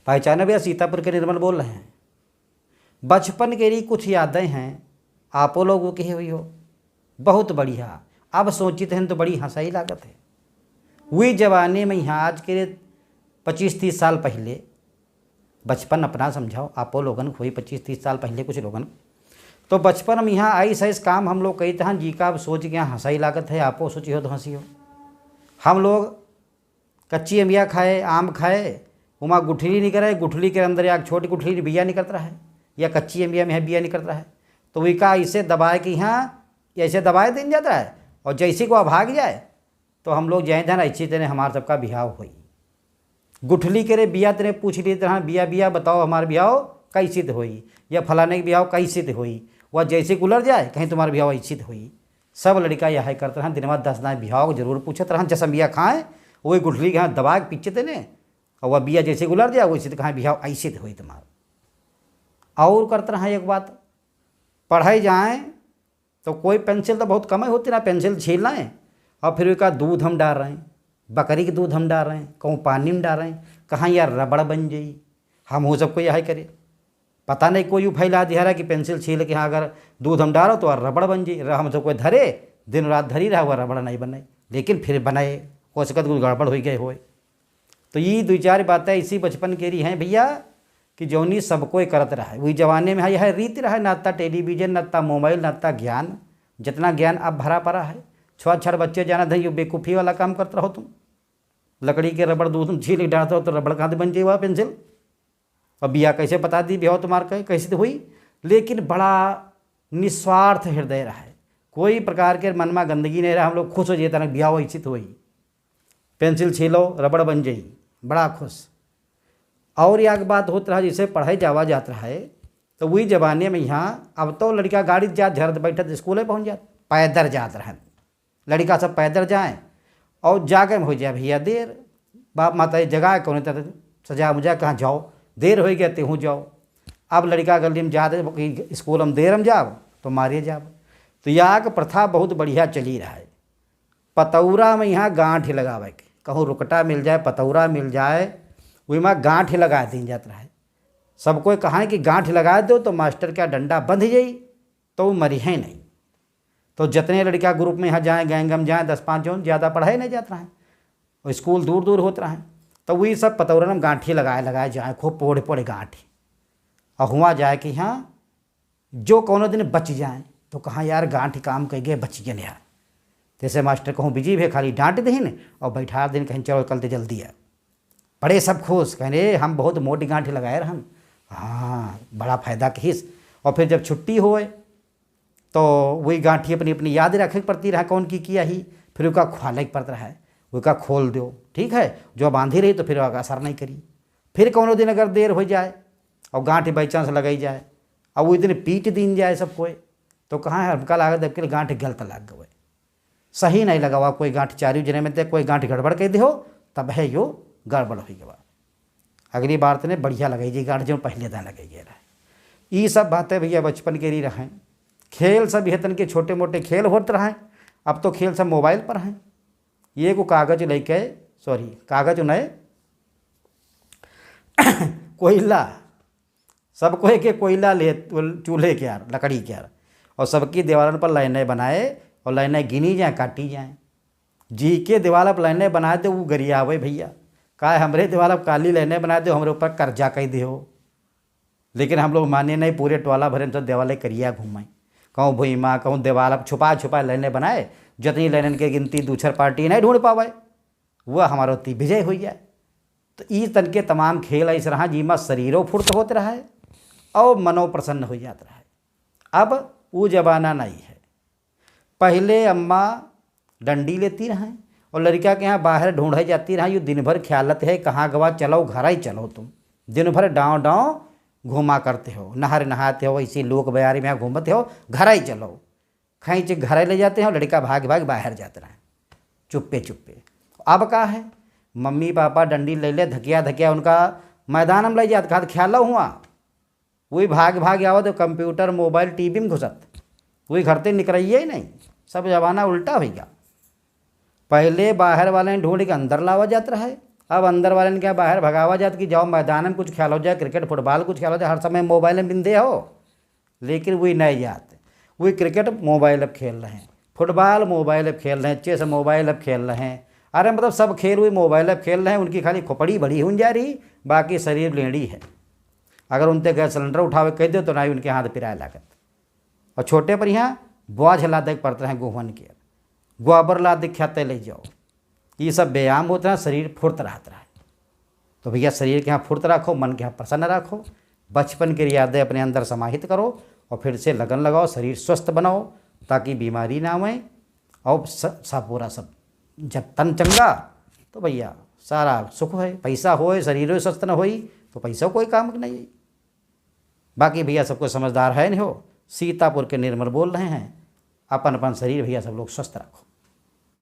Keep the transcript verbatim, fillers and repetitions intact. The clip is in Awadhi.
पहचाना भैया, सीतापुर के निर्मल बोल रहे हैं। बचपन के लिए कुछ यादें हैं, आपो लोगों के हुई हो, बहुत बढ़िया। अब सोचित हैं तो बड़ी हंसाई लागत है। वही जमाने में यहाँ आज के पच्चीस तीस साल पहले, बचपन अपना समझाओ, आपो लोगन कोई पच्चीस तीस साल पहले कुछ लोगन, तो बचपन में यहाँ आइस आइस काम हम लोग कही तहन जी का अब सोच के यहाँ हंसाई लागत है, आपो सोची हो तो हंसी हो। हम लोग कच्ची अमिया खाए, आम खाए, उमा गुठली निकरे, गुठली के अंदर या छोटी गुठली में बिया निकलत रहे, या कच्ची अमिया में है बिया निकलत रहे, तो वही का ऐसे दबाए के यहाँ ऐसे दबाए दिन जात रहे, और जैसे को भाग जाए तो हम लोग जाए जान ऐसे तेने हमार सबका बिहाव होई। गुठली के रे बिया तेने पूछ लिए तरह, बिया बिया बताओ हमार बिहाव कैसे ते होई, या फलाने के बिहाव कैसे ते होई, वह जैसे गुलर जाए कहीं तुम्हार बिहाव ऐसे ते होई। सब लड़का यह करत रहन, दिनवा दस दाएं बिहाव जरूर पूछत रहन, जस अमिया खाए वही गुठली के हाथ दबा के पीछे तेने, और वह बिया जैसे गुलर जाए वैसे तो कहाँ बिहाव ऐसे ते होई तुम्हार। और करत रहन एक बात, पढ़ाई जाए तो कोई पेंसिल तो बहुत कम होती ना, पेंसिल छील लाएं और फिर उसका दूध हम डाल रहे हैं, बकरी के दूध हम डाल रहे हैं, कहूँ पानी में डाल रहे हैं, कहाँ यार रबड़ बन जाई। हम हो सबको यह करे, पता नहीं कोई फैला दिया रहा कि पेंसिल छील के यहाँ अगर दूध हम डालो तो रबड़ बन जाई। रह हम सबको धरे, दिन रात धरी रहा, वह रबड़ नहीं बने, लेकिन फिर बनाए, हो सकत कुछ गड़बड़ हो गए होए। तो ये दो चार बातें इसी बचपन के रही हैं भैया, कि जौनी सबको करत रहे। वही जमाने में है, यह रीति रहे, ना इतना टेलीविजन, ना इतना मोबाइल, ना इतना ज्ञान, जितना ज्ञान अब भरा पड़ा है। छुआ छड़ बच्चे जाना धन, यो बेवकूफ़ी वाला काम करत रहो तुम। लकड़ी के रबड़ दूध में छील के डालत रहो तो रबड़ कहाँ से बन जाए हुआ पेंसिल? अब बिया कैसे बता दी, बिहाव तुम्हार कहे, कैसे तो हुई? लेकिन बड़ा निस्वार्थ हृदय रहे, कोई प्रकार के मन में गंदगी नहीं रहा। हम लोग खुश हो जाए, तनक बिहाव ऐसे तो हुई, पेंसिल छीलो, रबड़ बन जाई, बड़ा खुश। और एक बात होत रहा, जैसे पढ़ाई जावा जात रहा है, तो वही जमाने में यहाँ, अब तो लड़का गाड़ी से जात, झरत बैठत स्कूले पहुँच जात, पैदल जात रहन। लड़का सब पैदल जाए और जाके में हो जाए भैया देर। बाप माता ये जगह कौन तरह सजा मुझा कहाँ जाओ, देर हो गया तेहूँ जाओ। अब लड़का गली में जात कि स्कूल हम देर हम जाब तो मारे जाब। तो यह के प्रथा बहुत बढ़िया चली रहा है। पतौरा में यहाँ गांठ लगावे के, कहूँ रुकटा मिल जाए, पतौरा मिल जाए, वही में गांठ लगा दीन जात रहे। सब कोई कहा कि गांठ लगा दो तो मास्टर का डंडा बंध जाई, तो वो मरी है नहीं। तो जितने लड़का ग्रुप में यहाँ जाए, गैंग में जाए, दस पाँच जौन, ज़्यादा पढ़ाई नहीं जात रहे, और स्कूल दूर दूर होत रहे, तो वही सब पतौरन में गांठी लगाए लगाए जाए, खूब पोड़े पोड़े गांठी। और हुआ जाए कि हाँ, जो कौनो दिन बच जाए, तो कहाँ यार गांठ काम कह गए, बच गए यार। जैसे मास्टर कहूँ बिजी भे, खाली डांट देहिन और बैठा दिन, कहीं चलो कल ते जल्दी आ। बड़े सब खुश, कहें, "रे, हम बहुत मोटी गांठी लगाए रहन।" हाँ, बड़ा फायदा कहिस। और फिर जब छुट्टी होए, तो वही गांठी अपनी, अपनी याद रखे के पड़ती रहा, कौन की किया ही, फिर ओका खोले के पड़त रहा, ओका खोल दो, ठीक है, जो बांधी रही तो फिर ओका असर नहीं करी। फिर कौनो दिन अगर देर हो जाए और गांठी by chance लगाई जाए और वो इतने पीट दीन जाए सब कोई, तो कहाँ है, हमका लागत अब के गांठी गलत लाग गए, सही नहीं लगावा कोई गांठ चारियों जने में, ते कोई गांठ गड़बड़ कह दे हो, तब है यो गड़बड़ हो गवा। अगली बार तने बढ़िया लगाई जी गांठ, जो पहले दिन लगाई रहे। ई सब बातें भैया बचपन के रही रहे। खेल सब यह तन के छोटे मोटे खेल होत रहे, अब तो खेल सब मोबाइल पर हैं। ये को कागज लेके, सॉरी, कागज नहीं, कोयला, सबको एक एक कोयला ले, चूल्हे के यार, लकड़ी के यार, और सबकी दीवारन पर लाइनें बनाए और लाइनें गिनी जाए, काटी जाए। जी के दीवार पर लाइनें बनाए दे, वो गरियावे भैया, काहे हमरे दीवार पर काली लाइनें बनाए दे, हमरे ऊपर कर्जा कह दे हो। लेकिन हम लोग माने नहीं, पूरे टोला भरे में तो दीवाले करिया घूमे, कहूँ भुइमा, कहूँ दीवार पर छुपा छुपा लाइनें बनाए, जितनी लाइनन के गिनती दूसर पार्टी नहीं ढूंढ पावे, वह हमारो ती विजय हो जाए। तो ई तन के तमाम खेल ऐसे रहा, जिमा शरीरो फुर्त होत रहा है और मनो प्रसन्न हो जात रहा है। अब वो जमाना नहीं है। पहले अम्मा डंडी लेती रहें और लड़का के यहाँ बाहर ढूंढे जाती रहें, "यो दिन भर ख्यालत है, कहाँ गवा, चलो घर ही चलो तुम।" दिन भर डांव डांव घूमा करते हो, नहर नहाते हो, इसी लोक बयारी में यहाँ घूमते हो, घर ही चलो। खींच घर ले जाते हो, लड़का भाग भाग बाहर जाते रहें चुप्पे चुप्पे। अब का है, मम्मी पापा डंडी ले ले, धकिया धकिया उनका मैदान में ले जात, कहा, "ख्यालो हुआ।" वही भाग भाग आवत, कंप्यूटर, मोबाइल, टीवी में घुसत, वही घर से निकलइए ही नहीं। सब जमाना उल्टा हो गया। पहले बाहर वाले ढूंढ के अंदर लावा जात रहे, अब अंदर वालेन के बाहर भगावा जात कि जाओ मैदान में कुछ खेलो जाए, क्रिकेट फुटबॉल कुछ खेलो जाए, हर समय मोबाइल में बिंदे हो। लेकिन वही नहीं जात, वही क्रिकेट मोबाइल अब खेल रहे हैं, फुटबॉल मोबाइल अब खेल रहे हैं, चेस मोबाइल अब खेल रहे हैं। अरे मतलब सब खेल वही मोबाइल अब खेल रहे हैं, उनकी खाली खोपड़ी बड़ी हुन जा रही, बाकी शरीर लेंड़ी है। अगर उनते गैस सिलेंडर उठावे कह दो तो ना ही उनके हाथ पिराए लागत। और छोटे पर यहाँ बोझ लादे के पड़त रहे गोहन के, गोबर लादे खेते ले जाओ। ये सब व्यायाम होत रहा, शरीर फुर्त रहत रहा। तो भैया शरीर के यहाँ फुर्त रखो, मन के यहाँ प्रसन्न रखो, बचपन के यादें अपने अंदर समाहित करो और फिर से लगन लगाओ, शरीर स्वस्थ बनाओ ताकि बीमारी ना आवे। और स-, सब पूरा सब जब तन चंगा तो भैया सारा सुख है। पैसा होए शरीर स्वस्थ न होई तो पैसा कोई काम के नहीं है। बाकी भैया सब कोई समझदार है नहीं हो, सीतापुर के निर्मल बोल रहे हैं, अपन अपन शरीर भैया सब लोग स्वस्थ रखो।